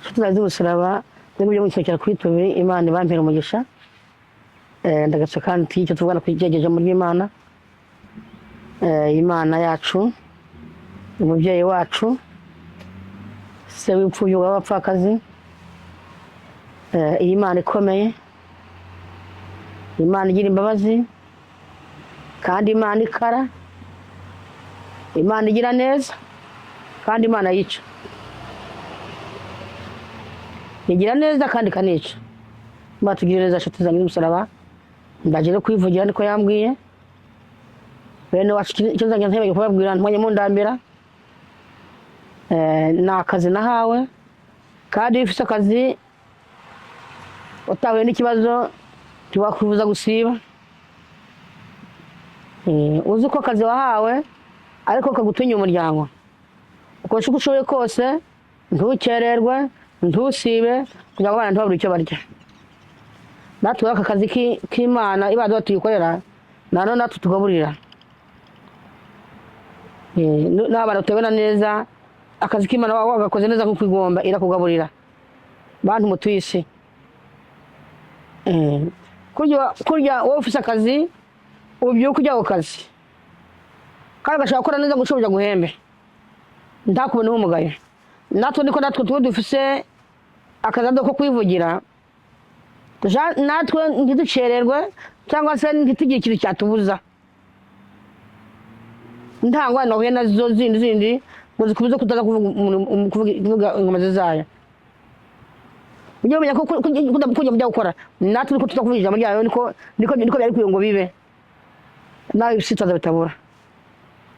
Inshuti zanjye z'umusaraba, nibwo byo kuri tubi, Imana ibampera umugisha. Ndagatse kandi icyo tuvugana ku ijambo ry'Imana. Imana yacu, umubyeyi wacu, se w'imfubyi w'abapfakazi, iyi Imana ikomeye, Imana igira imbabazi, kandi Imana ikara, Imana igira neza, kandi Imana yica. Igira neza kandi ikanica. Imana tugirire neza, nshuti zanjye z'umusaraba. Ndaje no kwivugira, niko yambwiye. Bene wacu, icyo nzajya ntebeye kubabwira, ntimwajye mundambira. Ni akazi nahawe, kandi iyo ufite akazi utahuye n'ikibazo ntiwakwifuza gusiba. Uzi ko akazi wahawe ariko kagutunye umuryango, ukoresha uko ushoboye kose, ntukererwe, ntusibe, kugira ngo abana ntibabure icyo barya. Natwe aka kazi k'Imana ibaduha tuyikorera, nanone natwe tugaburira. N'abana utabona neza, akazi k'Imana wagakoze neza nk'uko igomba, irakugaburira. Bantu mutuye isi, kurya wowe ufise akazi, ubyuka ujya ku kazi kandi ugashobora gukora neza ngo ushobora guhembe, ntakuboneho umugayo. Natwe niko natwe tuba dufise akazi ko kwivugira, natwe ntiducererwe cyangwa se ntitugire ikintu cyatubuza, nta ngorane wahuye nazo zindi zindi ngo zikubuze kutaza kuvuga ingoma zayo. Ujye umenya ko kujya mu byo gukora, natwe niko tuza kuvuga ijambo ryayo, niko byari bikwiye ngo bibe. Nawe ibisitaza bitabura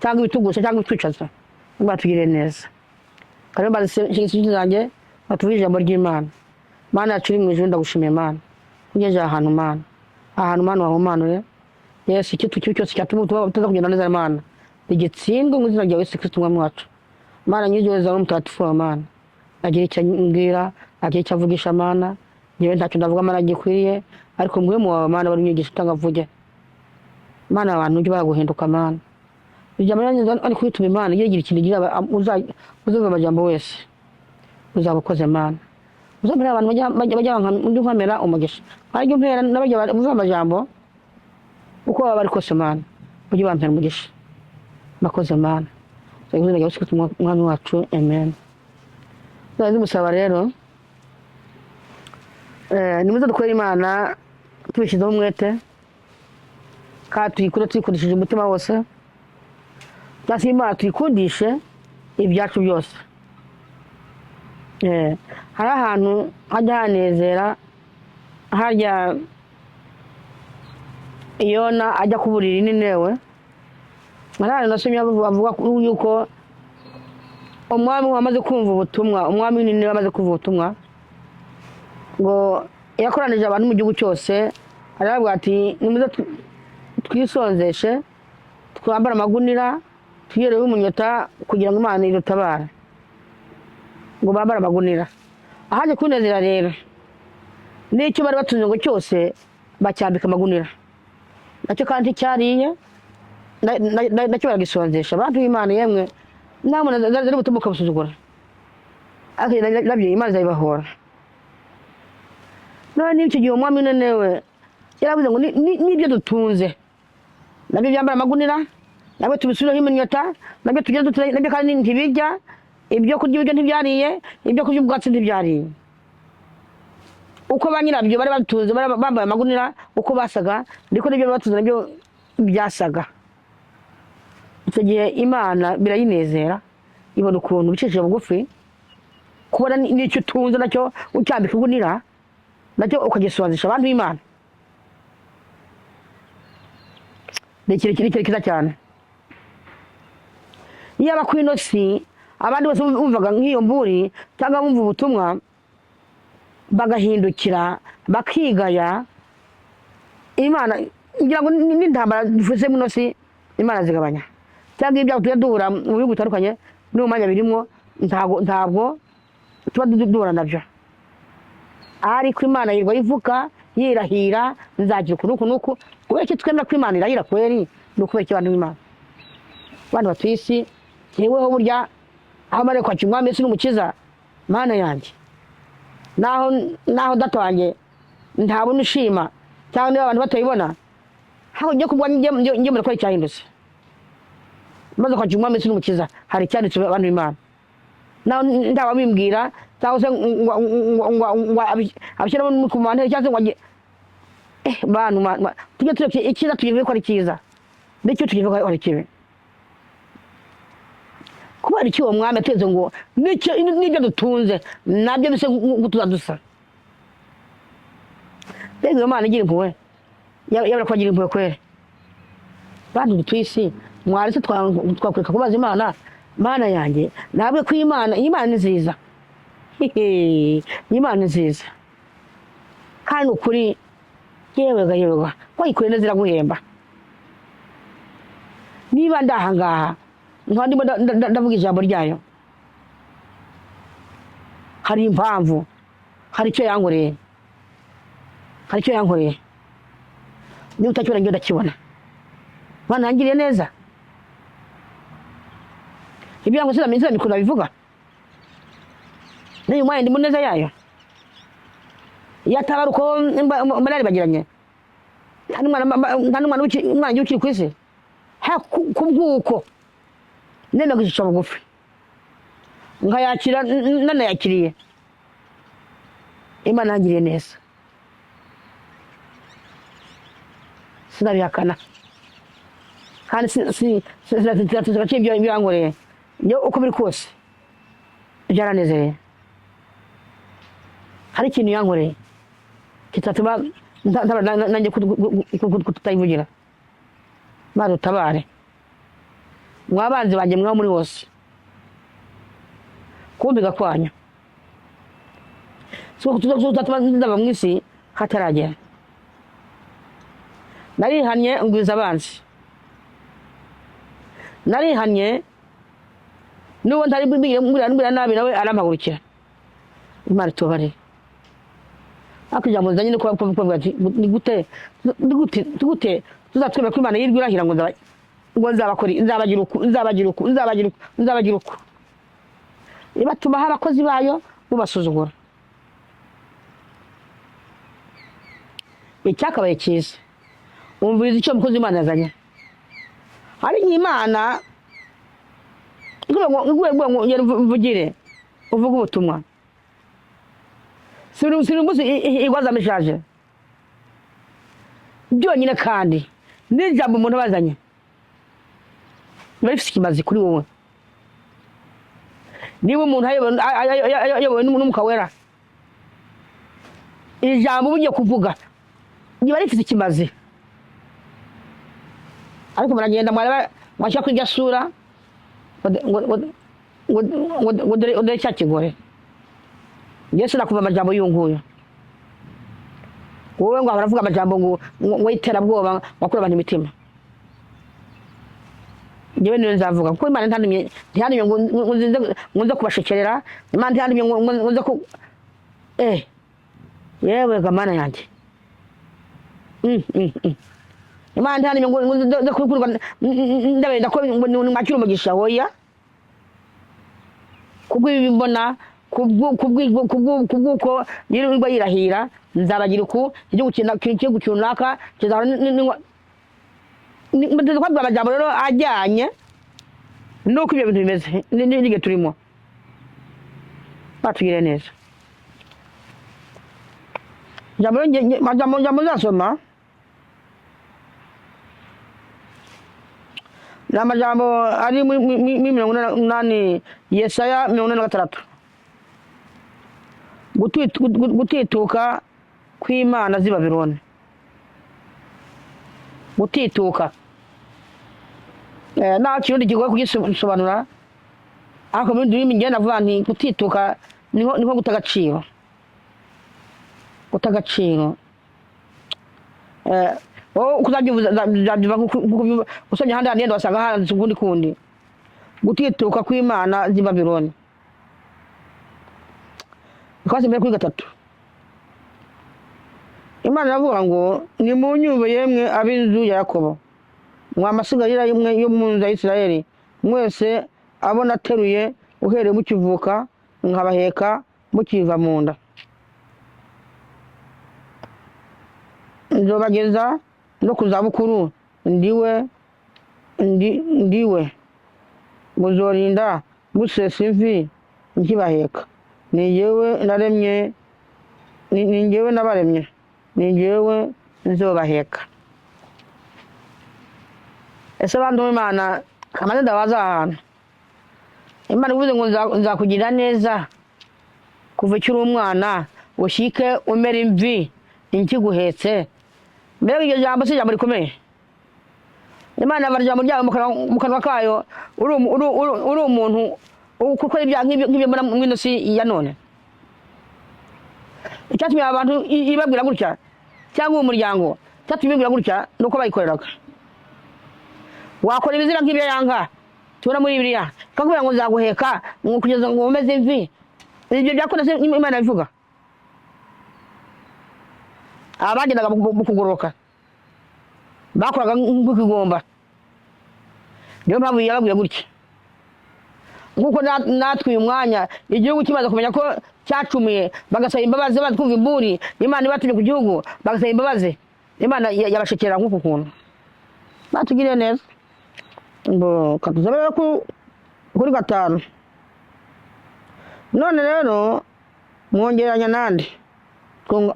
cyangwa ibitugusha cyangwa ibitwicaza, batugirire neza. Kandi mbaze inshuti zanjye batuvuge ijambo ry'Imana. Mana yacu uri mu ijuru, ndagushimiye Mana ugejeje ahantu, Mana, ahantu Mana wahumanure. Yesu, icyo tukibi cyose cyatuma tuza kugenda neza, Mana, rigitsindwe mu izina rya Yesu Kristo Umwami wacu. Mana nyir'igiheza n'umutagatifu wa Mana, agira icyo ambwira, agira icyo avugisha. Mana, njyewe ntacyo ndavuga, Mana, gikwiriye, ariko muhemu wawe, Mana, bari umwigisha utanga avuge. Mana, abantu ujye baguhinduka. Mana, ijambo ryanjye ari kwituma Imana igira ikintu igira uzumva amajambo wese uzaba ukoze. Mana, uzamera abantu bajya ujye umpamera umugisha, kandi ujye umpera n'abajya bumva amajambo uko baba bari kose. Mana, ujye bampera umugisha. Bakoze, Mana, izina rya Yesu Kristo Umwami wacu, amen. Nzaza musaba rero, nimuze dukorere Imana tubishyizeho umwete, kandi tuyikore tuyikundishije umutima wose, cyangwa se Imana tuyikundishe ibyacu byose. Hari ahantu hajya hanezera, harya Yona ajya kuburira Ninewe. Hari ahantu nasomye bavuga yuko umwami wamaze kumva ubutumwa, umwami w'Ininewe amaze kumva ubutumwa, ngo yakoranije abantu mu gihugu cyose, aravuga ati: "Nimuze twisonzeshe, twambare amagunira, twiyereho umunyota kugira ngo Imana idutabare." Ngo bambare amagunira. Ahaje kunezera rero, n'icyo bari batunze ngo cyose bacyambika amagunira, nacyo kandi cyariye, nacyo baragisonzesha. Abantu b'Imana yemwe, nta muntu azari butumwa ukabusuzugura, ariko nabyo Imana izabibahora. None n'icyo gihe umwami Ninewe yaravuze ngo n'ibyo dutunze nabyo byambara amagunira, nabyo tubisubireho iminyota, nabyo tugira dute, nabyo kandi ntibijya ibyo kurya, ibyo ntibyariye, ibyo kurya ubwatsi ntibyariye. Uko ba nyirabyo bari batunze, bari bambaye amagunira, uko basaga niko n'ibyo batunze nabyo byasaga. Icyo gihe Imana birayinezera, ibona ukuntu bicishije bugufi, kubona n'icyo utunze nacyo ucyambika igunira, nacyo ukagisobanurira abantu b'Imana. Ni ikintu cyiza cyane. Iyaba ku ino si abandi bose bumvaga nk'iyo mburi, cyangwa bumva ubutumwa bagahindukira, bakigaya, Imana ngira ngo n'intambara dufise mu ino si Imana zigabanya, cyangwa ibyago tujya duhura mu bihugu bitandukanye no mu mwanya birimo, ntabwo tuba duhura nabyo. Ariko Imana yirirwa ivuga, yirahira: "Nzagira uku n'uku n'uku." Kubera iki twemera ko Imana irahira kweri? Ni ukubera iki? Abantu b'Imana, abantu batuye isi, yeweho burya aho mare kwakira Umwami Yesu n'Umukiza, Mana yanjye. Naho data wanjye ntabona ushima, cyangwa niba abantu batayibona, aho njye kubwa njye mbona ko hari icyahindutse. Maze kwakira Umwami Yesu n'Umukiza, hari icyanditse, abantu b'Imana. Naho ntawabimbwira cyangwa se ngo abishyiremo ku mpande, cyangwa se ngo bantu tujye tureka icyiza tukivuge ko ari cyiza, n'icyo tukivuge ko ari kibi. Kubera iki uwo mwami ateze ngo n'ibyo dutunze nabyo bise nk'uko tuzadusa? Mbega iyo Mana igira impuhwe! Yabura ko agira impuhwe kweri. Bantu dutuye isi, mwaretse twakureka kubaza Imana. Mana yanjye, ntabwo ko Imana ni nziza. Hehe, Imana ni nziza kandi ukuri. Yewega yewega, wayikoreye neza iraguhemba. Niba ndahangaha nkaba ndimo ndavuga ijambo ryayo, hari impamvu, hari icyo yankoreye, hari icyo yankoreye. Niba utakibona, njye ndakibona. Mana yangiriye neza. Ibyo yango sinamenya ukuntu nabivuga. N'uyu mwanya ndi mu neza yayo. Iyo ataba ari uko mba naribagiranye, nta n'umwana umwana ukiri ku isi. Ha kubw'uko nemeye gucisha bugufi nkayakira, nanayakiriye, Imana yangiriye neza, sinabihakana. Kandi sinateza agaciro ibyo yankoreye. Njye uko biri kose byaranezereye. Hari ikintu yankoreye kitatuma nanjye kutayivugira. Maze utabare mwabanzi banjye mwaba muri hose kumbiga kwanyu tutatuma ndava mu isi hataragera. Narihannye ngwiza abanzi, narihannye n'uwo ntari mbwira nabi nawe arampagurukira. Imana itubarire. Ariko ijambo nzanye ni kuvuga ati ni gute, ni gute, ni gute tuzatwemera ko Imana yirwa irahira ngo ngo nzabakora, nzabagira uku, nzabagira uku, nzabagira uku, nzabagira uku, ibatumaho abakozi bayo mubasuzugura? Icyakabaye cyiza, wumviriza icyo umukozi w'Imana yazanye. Hari igihe Imana ngo ngere mvugire, uvuge ubutumwa. Si umunsi igwaza mishaje byonyine, kandi n'ijambo umuntu abazanye biba rifite ikimazi kuri wowe. Niba umuntu ayobowe n'Umwuka Wera, ijambo uba ugiye kuvuga riba rifite ikimazi. Ariko muragenda mwareba mwashyira kuri irya sura ngo dore cya kigore. Njye sinakumva amajambo y'uyu nguyu. Wowe ngo ahora avuga amajambo ngo y'iterabwoba, ngo akure abantu imitima. Njyewe niyo nzavuga, kuko Imana ntiyantumye ngo nze kubashekerera. Imana ntiyantumye ngo nze ku yewe ga Mana yanjye. Imana ntiyantumye ngo nze kukurwa ndabenda ko ngo mwakire umugisha. Hoya, kubw'ibi mbona, kubw'uko yirirwa yirahira nzabagira uku, igihugu runaka kizahora mbateze kubabwira amajambo rero ajyanye n'uko ibyo bintu bimeze n'igihe turimo. Batugiriye neza. Ijambo rero amajambo nzasoma ni amajambo ari muri 48, Yesaya 46. Gutituka kw'imana z'i Babyloni. Gutituka, naho kirundi kigoye kugisobanura, ariko mu rurimi ngenda navuga nti gutituka niho guta agaciro, guta agaciro. Wowe uko uzabyivuza, uzabyumva nkuko ubyumva. Usomye ahandi hantu yenda wasanga handitse ukundi kundi. Gutituka kw'imana z'i Babyloni, twasi mbere kuri 3. Imana iravuga ngo nimunyumve yemwe ab'inzu ya Yakobo, mwa masigarira y'imwe yo mu nzu ya Isirayeli mwese, abo nateruye uhereye mukivuka, nkabaheka mukiva mu nda. Nzobageza no ku zabukuru, ndiwe ndiwe muzorinda musesa imvi nkibaheka. Ni jyewe naremye, ni jyewe nabaremye, ni jyewe nzobaheka. Ese bantu b'Imana, kamaze ndabaza ahantu Imana ivuze ngo nzakugirira neza kuva ukiri umwana ushike umera imvi nkiguhetse. Mbega iryo jambo si ijambo rikomeye? Imana yavana ijambo ryayo mu kanwa kayo, uri umuntu ukora ibyaha nk'ibyo mbona mu ino si ya none. Icyatumye abantu ibabwira gutya, cyangwa uwo muryango icyatumye ibabwira gutya, ni uko bayikoreraga. Wakora ibizira nk'ibyo yanga tubona muri Bibiliya, kakubwira ngo nzaguheka ngo kugeza ngo umeze imvi. Ibyo byakunda se Imana ivuga? Abagendaga mu kugororoka bakoraga nk'ikigomba. Niyo mpamvu yababwiye gutya. Nk'uko natwe uyu mwanya igihugu kimaze kumenya ko cyacumuye, bagasaba imbabazi, bazi kumva imburi Imana ibatumye ku gihugu, bagasaba imbabazi, Imana yabashekera nk'uku kuntu batugiriye neza. Ngo katuzabe kuri 5. None rero mwongeranya nande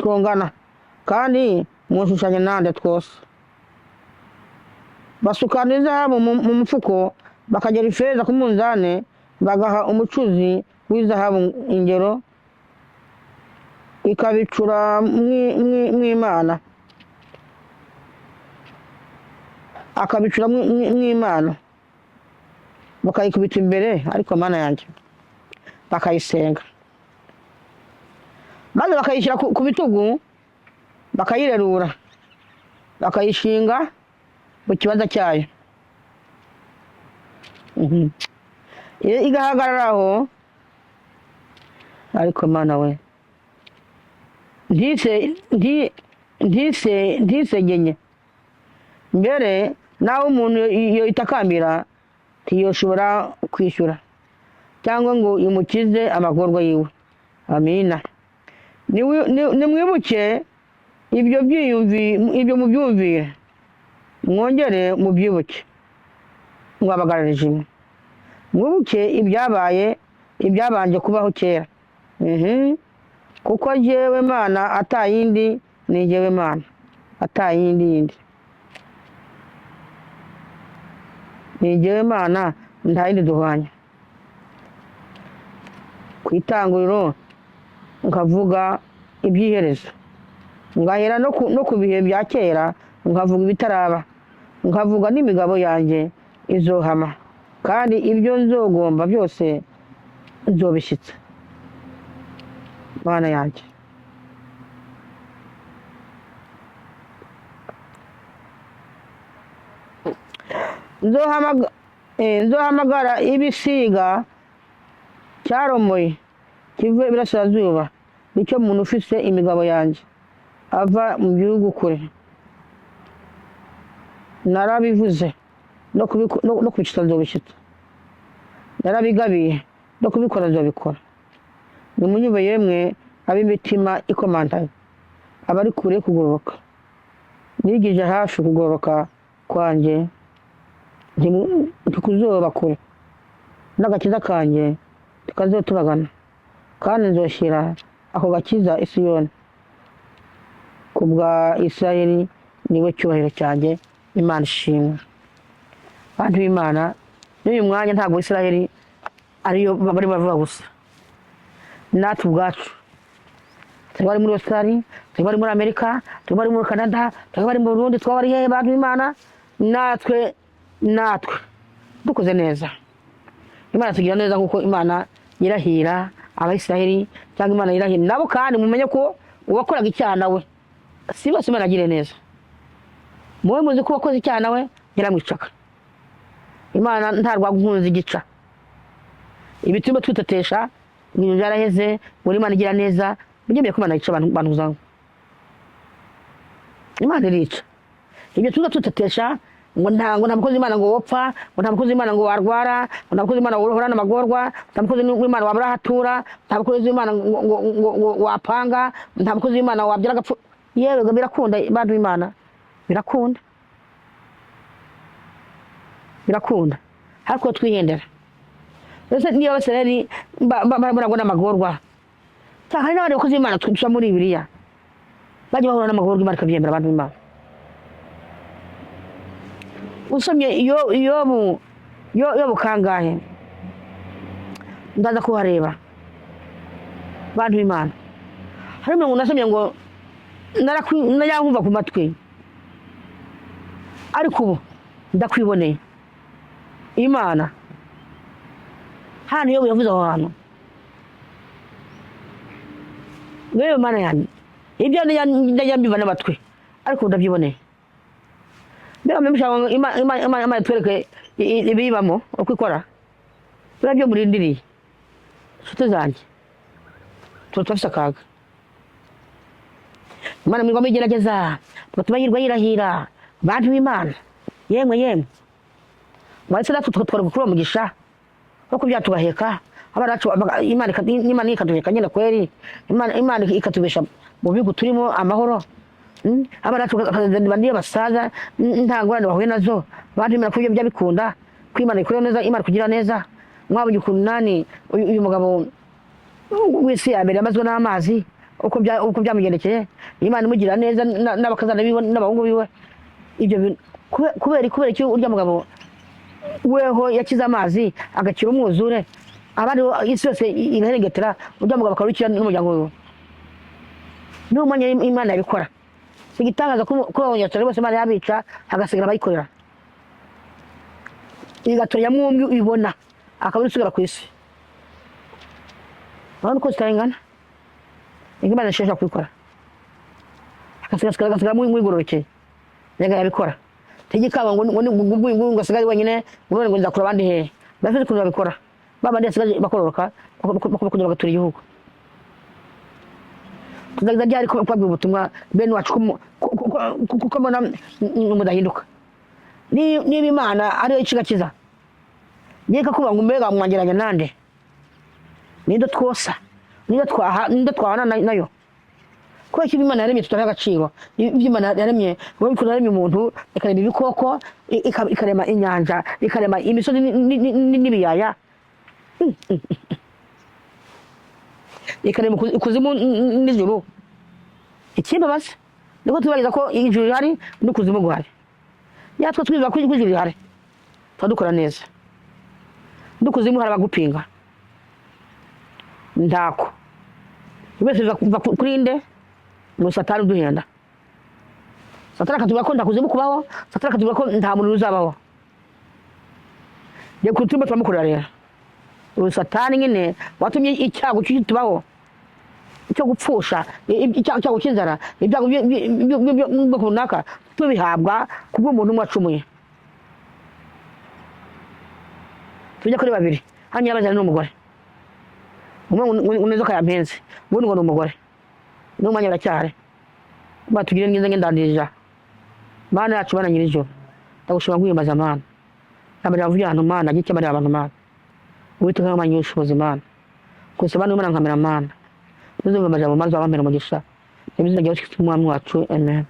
twongana, kandi mwoshushanya nande twose. Basukana izahabu mu mufuko, bakagera ifeza ku munzane, bagaha umucuzi w'izahabu ingero, ikabicura mw'Imana, akabicura mw'Imana, bakayikubita imbere, ariko Mana yanjye, bakayisenga, maze bakayishyira ku bitugu, bakayirerura, bakayishinga mu kibanza cyayo. Igahagarara aho, ariko Mana we, ntisegenye. Mbere naho umuntu yoyitakambira ntiyoshobora kwishyura, cyangwa ngo imukize amagorwa yiwe. Amina. Nimwibuke ibyo ibyo mubyumvire, mwongere mubyibuke, mwabagararije imwe. Mwibuke ibyabaye, ibyabanje kubaho kera. Kuko jyewe Mana atayindi, ni jyewe Mana atayindi yindi, ni jyewe Mana nta yindi duhwanya. Ku itanguriro nkavuga iby'iherezo, ngahera no ku bihe bya kera nkavuga ibitaraba, nkavuga n'imigabo yanjye izohama, kandi ibyo nzogomba byose nzobishyitsa. Mana yanjye, nzohamagara ibisiga cyaromoye kive iburasirazuba, nicyo muntu ufise imigabo yanjye ava mu gihugu kure. Narabivuze no kubicitsa nzobishyitsa, narabigabiye no kubikora nzobikora. Nimunyumve yemwe ab'imitima ikomantanye, abari kure kugororoka. Nigije hafi kugororoka kwanjye, ntikuzoba kure, n'agakiza kanjye tukazotubagana, kandi nzoshyira ako gakiza i Siyoni. Ku bwa Isirayeli niwe cyubahiro cyanjye. Imana ishimwe. Bantu b'Imana, n'uyu mwanya ntabwo Isirayeli ariyo bari bavuga gusa, natwe ubwacu twaba bari muri Australia, twaba bari muri Amerika, twaba bari muri Canada, twaba bari mu Burundi, twaba bari hehe. Bantu b'Imana, natwe dukoze neza, Imana tugira neza, nkuko Imana yirahira Abayisiraheli cyangwa Imana yirahira nabo. Kandi mumenye ko uwakoraga icyaha nawe si bose Imana agire neza. Muwe muzi ko uwakoze icyaha nawe yaramwicaga. Imana nta rwaguhunza igica. Ibi turimo twitetesha ibintu byaraheze, muri Imana igira neza, mujye ko Imana yica abantu uzango. Imana irica. Ibyo turimo twitetesha ngo nta mukozi w'Imana ngo wopfa, ngo nta mukozi w'Imana ngo warwara, ngo nta mukozi w'Imana wohorana amagorwa, nta mukozi w'Imana wabura aho atura, nta mukozi w'Imana ngo wapanga, nta mukozi w'Imana wabyara agapfu. Yewe ngo birakunda, bantu b'Imana, birakunda, birakunda, ariko twihendera. Ese niba Abasirayeli baragwa n'amagorwa, hari n'abandi bakozi b'Imana tuca muri Bibiliya bajya bahura n'amagorwa, Imana ikabyemera. Abantu b'Imana, usomye iyo Yobu, Yobu kangahe, ndaza kuhareba. Bantu b'Imana, hari umuntu nasomye ngo najya ku matwi, ariko ubu ndakwiboneye. Imana hano, Yobu yavuze aho hantu, wewe Mana yanjye, ibyo ndajya mbiva n'amatwi, ariko ubu ndabyiboneye. Mbega mushaka ngo Imana itwereke ibiyibamo uko ikora? Biriya byo murindiriye, inshuti zanjye, tuba turafise akaga. Imana mwirwa muyigerageza, tugatuma yirwa yirahira. Bantu b'Imana, yemwe yemwe, waretse natwe tugatwara kuri uwo mugisha wo kubyara tugaheka abana bacu, Imana ikaduheka nyine kweri, Imana ikatubesha mu bihugu turimo amahoro. Abana bacu bakazagenda niyo basaza nta ngorane bahuye nazo. Bantu b'Imana, kubyo bijya bikunda ko Imana ikora neza, Imana kugira neza. Mwabonye ukuntu nani uyu mugabo w'isi ya mbere yamazwe n'amazi, uko byamugendekeye, Imana imugira neza n'abakazana biwe n'abahungu biwe. Ibyo bintu kubera iki urya mugabo weho yakize amazi agakira umwuzure, abandi bo isi yose igaherengetera, urya mugabo akarukira n'umuryango wiwe? N'uwo mwanya Imana yabikora. Si igitangaza ko abanyatore bose Imana yabica, hagasigara abayikorera, igatoranyamo umwe ibona akaba ari usigara ku isi. Urabona uko zitangana? Imana ishobora kubikora, hagasigara mwigororokeye. Reka yabikora tegeka ngo asigare wenyine, ngo none ngo nzakura abandi hehe? Bafite ukuntu babikora, babandi basigaje bakororoka, bakongera bagatura igihugu. Tuzageza ryari kubabwira ubutumwa bene wacu, kuko mbona mudahinduka? Niba Imana ariyo ikigakiza, ngiye kuvuga ngo mbega mwangeranya nande? Ninde twosa? Ninde twaha? Ninde twahana nayo? Kubera ko ibyo Imana yaremye tutaha agaciro. Ibyo Imana yaremye, wowe ukuntu yaremye umuntu, ikarema ibikoko, ikarema inyanja, ikarema imisozi n'ibiyaya, ikarema ikuzimu n'ijuru. Ikimbabaza niko tubariza ko ijuru rihari n'ukuzimu guhari. Yatwe twibuka ko ijuru rihari, tuba dukora neza. N'ukuzimu hari abagupinga. Ntako wese biva kuri nde? Ngo Satani uduhenda. Satani akatubwira ko nta kuzimu kubaho, Satani akatubwira ko nta muriro uzabaho. Reka turimo turamukorera rero. Uyu Satani nyine watumye icyago kitubaho cyo gupfusha, icyago cy'inzara, ibyago by'ubwoko runaka, tubihabwa kubw'umuntu umwe wacumuye. Tujya kuri babiri hano, nyirabazana n'umugore umwe ngo inzoka yampenze, ubundi ngo ni umugore. N'umwanya biracyahari, batugire neza. Ngendanirira Mana yacu, Mana nyir'ijuru, ndagushima, nkwiyambaza Mana. Amarira avuye ahantu Mana, agike amarira abantu Mana. Uwiteka nk'amanya ubushobozi Mana. Gusa Mana Imana nkamera Mana. Ntuzumve amajambo maze wabampera umugisha. Mu izina rya Yesu Kristo Umwami wacu, amen.